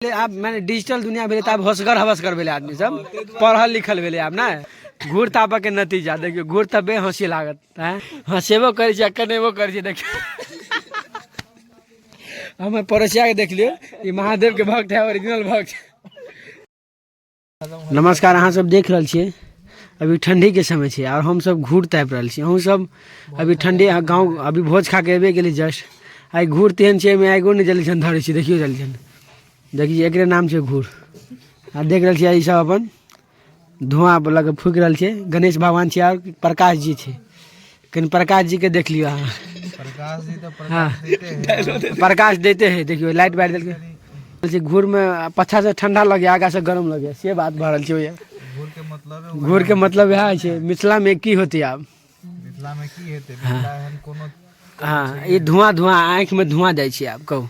आब माने डिजिटल दुनिया भेलै तऽ आब होशगर हवसगर भेलै आदमी सब, पढ़ल लिखल भेलै आब। ने घूर तापऽके नतीजा देखियौ, घूर तबे हँसी लागत। आँय, हँसेबो करै छै आ कनेबो करै छै। देखियौ, हमर पड़ोसियाके देख लियौ, ई महादेवके भक्त है, ओरिजिनल भक्त। नमस्कार, अहाँ सब देख रहल छियै अभी ठंडी के समय छै और हम सब घूर तापि रहल छी। अहूँ सब अभी ठंडी गाँव अभी भोज खा के अयबे गेली जस्ट। आइ घूर तेहन छै, एहिमे आगिओ नहि जल्दी छन धरै छै। देखियौ, जल्दी छन देखियौ, एकरे नाम छै घूर। आ देख रहल छियै, ई सब अपन धुआँ लऽ कऽ फूकि रहल छै। गणेश भगवान छै और प्रकाश जी छै। कनि प्रकाश जी के देख लियौ अहाँ। प्रकाश जी तो हाँ। प्रकाश देते हैं। प्रकाश देते है। देखियौ, लाइट बारि देलकै छै। घूरमे पाछा से ठंडा लगे, आगा से गरम लगे, से बात भऽ रहल छै ओहिया। घूर के मतलब है। घूर के मतलब इएह छै। मिथिलामे की होतै आब? मिथिला में की हेतै? मिथिला एहन कोनो हँ, ई धुआँ धुआँ आँखिमे धुआँ जाइ छै। आब कहू,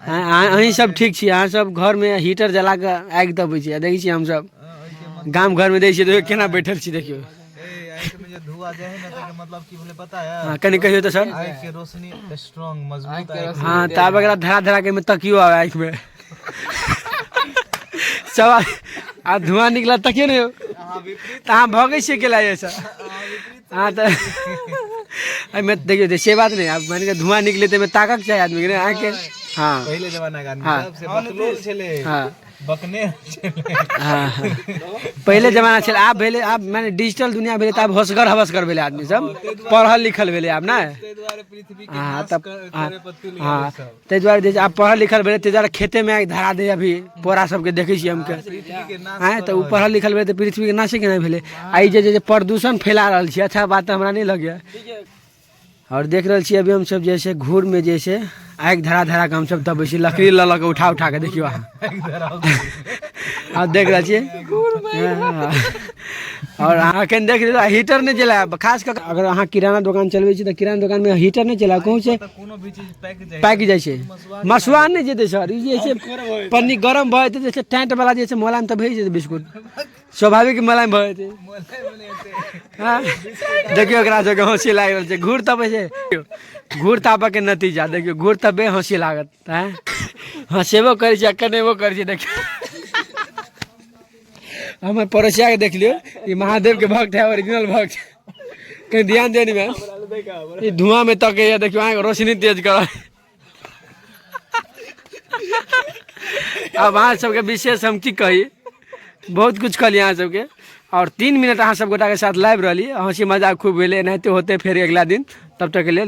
अहीं सब ठीक छी? अहाँ सब घरमे हीटर जला कऽ आगि तपै छी आ देखै छियै हमसब ओहिके मतलब गाम घरमे दै छियै तऽ केना बैठल छी, देखियौ। ए, आँखि में जे धुआं जाइ है ना, तकर मतलब की भेलै, पता है? हँ, कनि कहियौ तऽ सर। आँखि के रोशनी स्ट्रांग, मजबूत आँखि। हँ, तऽ आब एकरा धरा धरा के एहिमे तकियो आब आँखिमे सब आ धुआँ निकलत, तकियो ने यौ। अहाँ विपरीत तऽ अहाँ भगै छियै केला एहिसँ? अहाँ विपरीत। हँ, तऽ एहिमे देखियौ तऽ से बात नहि। आब मानि कऽ धुआँ निकले तऽ एहिमे ताकक चाही आदमीके ने आँखिके। हँ, पहिले जमाना के आदमी हाँ। सब से बकलोल छलै। हाँ। बकने छलै। हाँ, पहिले जमाना छलै, आब भेलै। आब माने डिजिटल दुनिया भेलै तऽ आब होशगर हवसगर भेलै आदमी सब, पढ़ल लिखल भेलै आब ने। ताहि दुआरे पृथ्वी के हाँ, नाश तब हाँ, करे पर तुल हाँ, गेलै सब। ताहि दुआरे जे छै आब पढ़ल लिखल भेलै, ताहि दुआरे खेतेमे आगि धरा दै। अभी पोरा सबके देखै छियै हमके। पृथ्वी के नाश आँय, तऽ ओ पढ़ल लिखल भेलै तऽ पृथ्वीके नाशे केना भेलै? आ ई जे जे प्रदूषण फैला रहल छै, अच्छा बात तऽ हमरा नहि लगैए। आओर देख रहल छियै, अभी हमसब जे छै घूरमे जे छै आगि धरा धरा कऽ हमसब तबै छी, लकड़ी लऽ लऽ कऽ, उठा उठा कऽ। देखियौ अहाँ, आब देख रहल छियै। हाँ। आओर अहाँ एखन देख लियौ, हीटर नहि जलायब। खास कऽ अगर अहाँ किराना दोकान चलबै छी तऽ किराना दोकानमे हीटर नहि चलायब। कहूँ से तऽ कोनो भी चीज पाकि जाइ पाकि जाइ छै, मसुआ नहि जेतै सर। ई जे छै पन्नी गरम भऽ जेतै, जे छै टेंट वाला जे छै मोलायम तऽ भए जेतै, बिस्कुट स्वाभाविक मोलायम भऽ जेतै। हाँ, देखियौ, एकरा सबके हँसी लागि रहल छै। घूर तबै छै, घूर तापऽके नतीजा देखियौ, घूर तबे हँसी लागत। आँय, हँसेबो करै छै आ कनेबो करै छै। देखियौ, हमर पड़ोसियाके देख लियौ, ई महादेवके भक्त है, ओरिजिनल भक्त। कहीं ध्यान दियौ ने, ई धुआँमे तकैया। देखियौ, अहाँके रोशनी तेज कर। आब अहाँ सबके विशेष हम की कही? बहुत कुछ कहलियै अहाँ सबके। आओर 3 मिनट अहाँ सब गोटाके साथ लाइव रहली, हँसी मजाक खूब भेलै। एनाहिते होतै फेर अगिला दिन। तब तकके लेल।